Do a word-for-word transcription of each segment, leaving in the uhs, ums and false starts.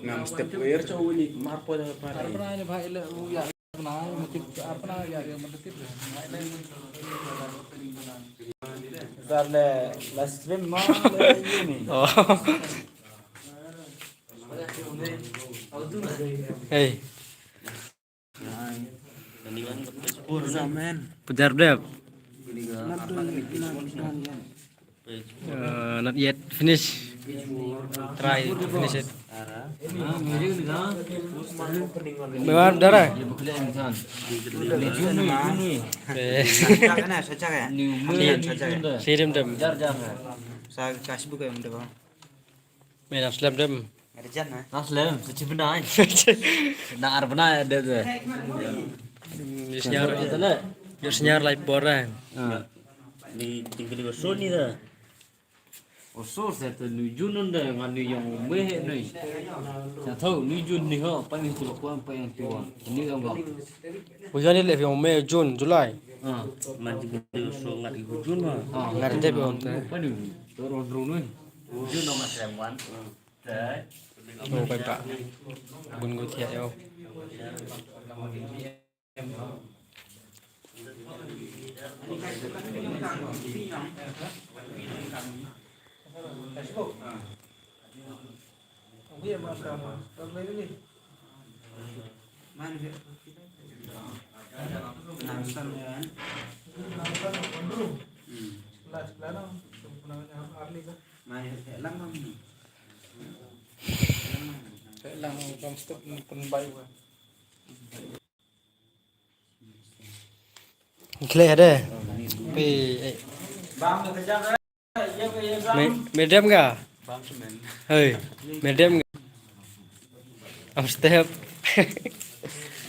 Ngam step wir. Hey. Pujar dep. Uh, not yet finish. Try to finish it. Memang darah. Eh. Sirim dem. Sa kasih buka yang depan. Mena slem dem. Ada jan na. Aslem, seci benai. Na ar benai ada tu. Ni senyar. Ni senyar lai pora. Ni tinggal di Sony dah. Oso sa te nujun nda ngan nu yong meh nui. Sa tho nujun ni ho pa ni tu ko pa yang tu. Ni yong ko. Ujan ni le yong meh June, July. Ah, man ji ko so ngat i June ma. Ah, ngat de yong te. Pa ni. To ron ru nui. June no ma sem wan. Te. Oh, pai pa. Bun go thiah yo. Khle hade. Pe, eh. Me, medium ka? Hey, medium ka? Am step.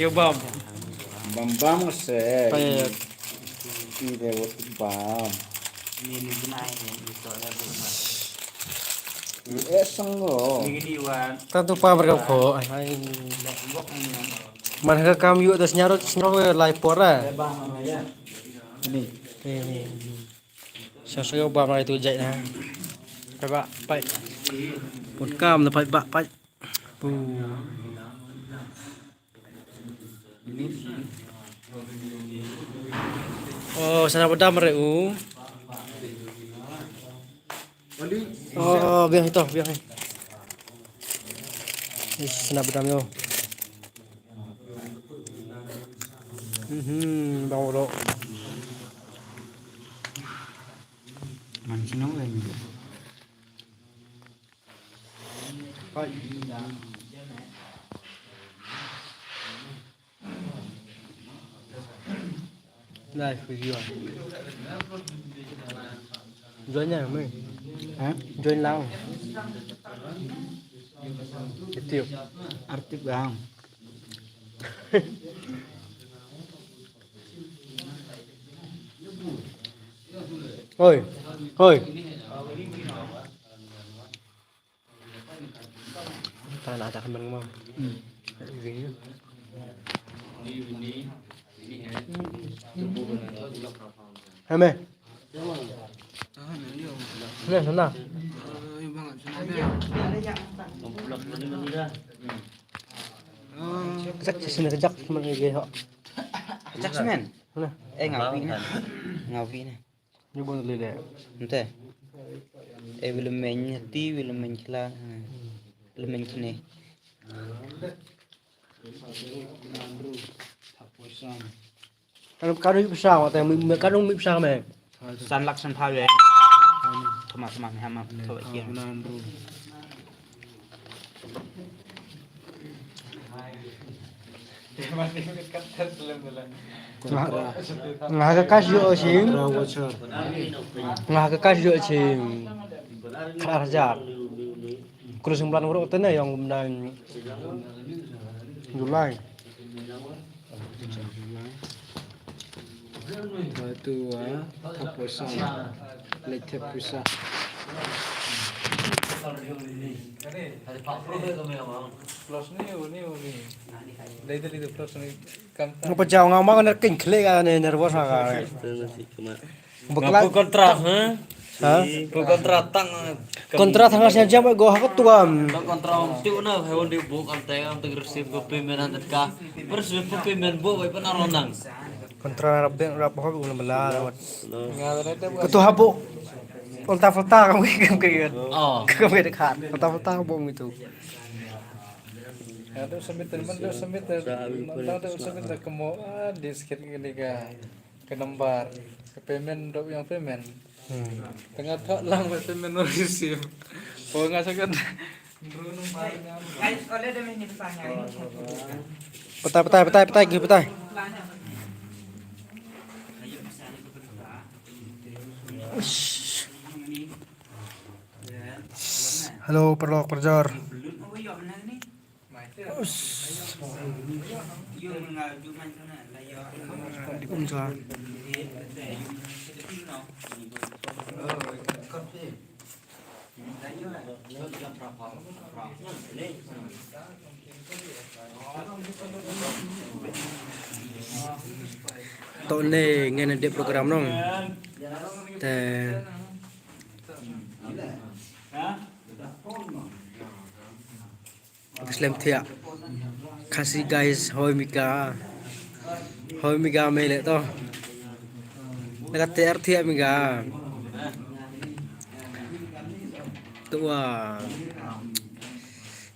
Yo bam. Bam bam se. Pe. Ide wo bam. Eh, sango. Tantu pa berkau ko. Ai, ai. Man ka kam yu da senyar, senyar lai pora. Ni. Ni, ni. Sa sa yo ba mai tu jai na. Pai ba, pai. Pun kam na pai ba, pai. Pu. Oh, sana bedam re u. Oh, biang ito, biang ni. Sana bedam yo. Mhm, bang ro. Man sino kan. Live video. Join ya, mai. Ha? Join lang. Active. Active lang. Hoi. Hoi. Ta na ta kan ngam. Hmm. Hame. Hame sana. Kejak sini kejak mana lagi ho. Kejak semen. Mana? Eh ngapi na. Ngapi na. Ni bun le le. Nte. E wile men ti wile men kila. Wile men kine. Kan kan ni pisa wa te mi kan mi pisa me. San lak san pha ye. Thoma thoma me hama tho ye. Nga, nga ha ka cash ïoh sing. Nga ha ka cash ïoh sing. Khat hajar. Kru sing plan wrok te ne yong kumdan July. Ba tu wa thap pisa. Leit thep pisa. Plus ni, ni, ni. Dei dei dei plus ni. Kam ta. Nga pa jaw nga ma nga ner king klik ka ne nervous ha ka. Bakla. Nga pu kontra, ha? Ha? Ko kontra tang. Kontra tang sha jam go ha ka tuam. Ko kontra ong tiu na, he wan di buk ante, ante receive ko payment ante ka. Terus ko payment buk, bai pernah ronang. Kontra rap deng, rap ho, guna bela, lewat. Ko tu ha buk. Ulta fulta, kamu kamu kamu. Oh. Kamu kamu dekat. Ulta fulta, buk itu. Ado submit, man ado submit, man ado submit, kamu, ah, di skit gini ka, ka number, ka payment, do yang payment. Hmm. Tengah thok lang, ba payment no receive. Oh, nga sakat. Petai, petai, petai, petai, petai. Hello, paralok parajor. Di um sa. To ne ngin dep program nong. Te slem thiah. Khasi guys, hoi mika. Hoi mika me le to. Laka te ar thiah mika. Tu wa.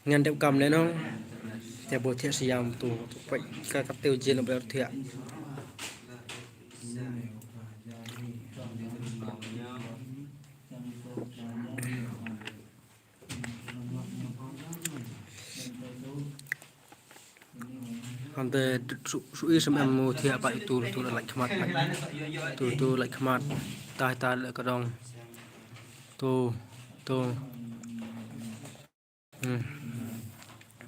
Ngan dep kam le nong. Te bo thiah siam tu. Tu pek ka ka teu jin ber thiah. Hante su su i sem em mo thiah pa itu tu la khmat. Tu tu la khmat. Tai tai la ka dong. Tu tu. Hmm.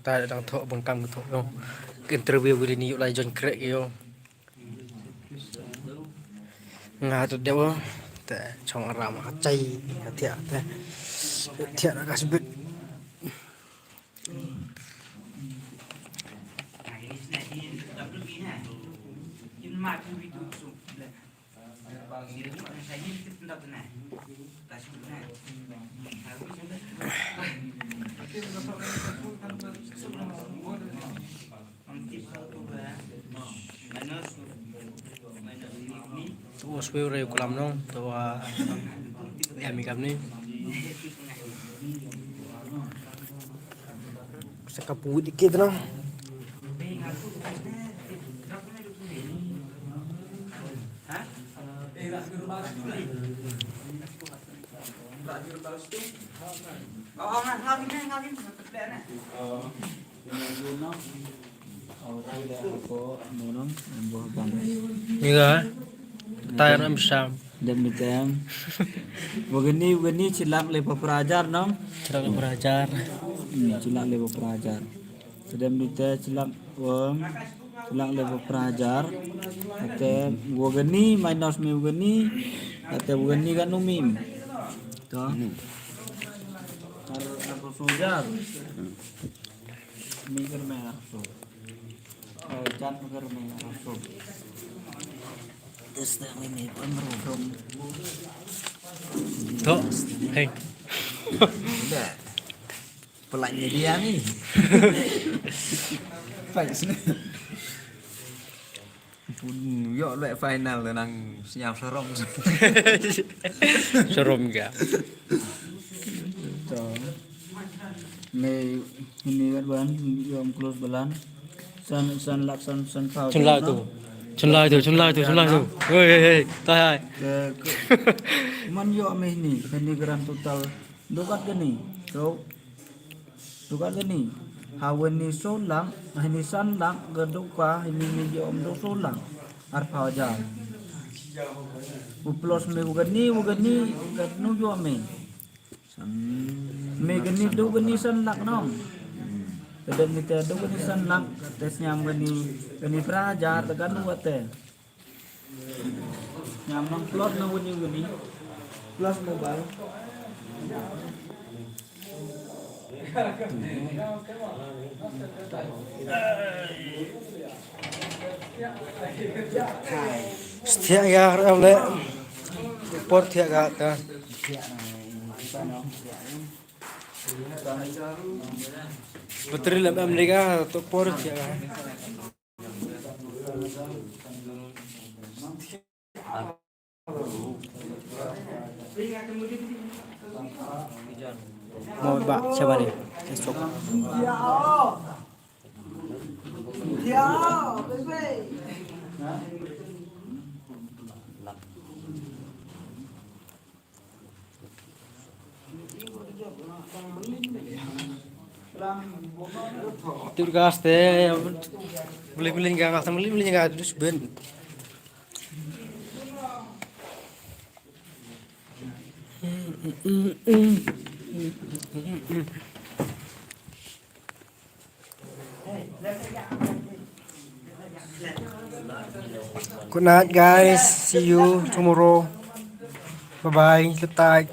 Ta dang thok bang kam thok yo. Interview wi ni yu lai join krek yo. Nga tu deu te chong ram ha chai ha thiah te. Thiah na ka sbit. To swiu re kulam nong to ya mi kam ni. Sa ka puwit dikit na. Ni ga. Tayar am sam. Dem ni tem. Wagani wagani chilak le papra hajar nong. Chilak le papra hajar. Hmm, chilak le papra hajar. Sedem ni te chilak wang. Chilak le papra hajar. Ate wagani minus me wagani. Ate wagani kan umim. To. Ar ar papra hajar. Mi ker me ar so. To, hey. Pelajar dia ni. Thanks. Pun yo le final nang siap serom. Serom ga. Me ini kan ban yo close balan. San san lak san san pau. Chun lai tu. Chun lai tu, chun lai tu, chun lai tu. Hei hei hei. Tai hai. Man yo me ni, ni grand total. Dukat gani. So dukat gani. Hawen ni so lang, ni san lang ga duka ni ni yo om do so lang. Arphaw hajar. U plus me u gani u gani ga nu yo me. Me gani du gani san lak nong. Te dem ni te du gani san lak te sñiam gani gani phra hajar te ganu wa te. Sñiam nong plot nong gani gani. Plus mobile. Stia ya ram le. Por thiah ga ta. Battery lam em liga to por kya. Mo ba siapa ni? Esok. Tur gas te, beli beli ga ngas, beli beli ga dus ben. Good night, guys. See you tomorrow. Bye bye. Good night.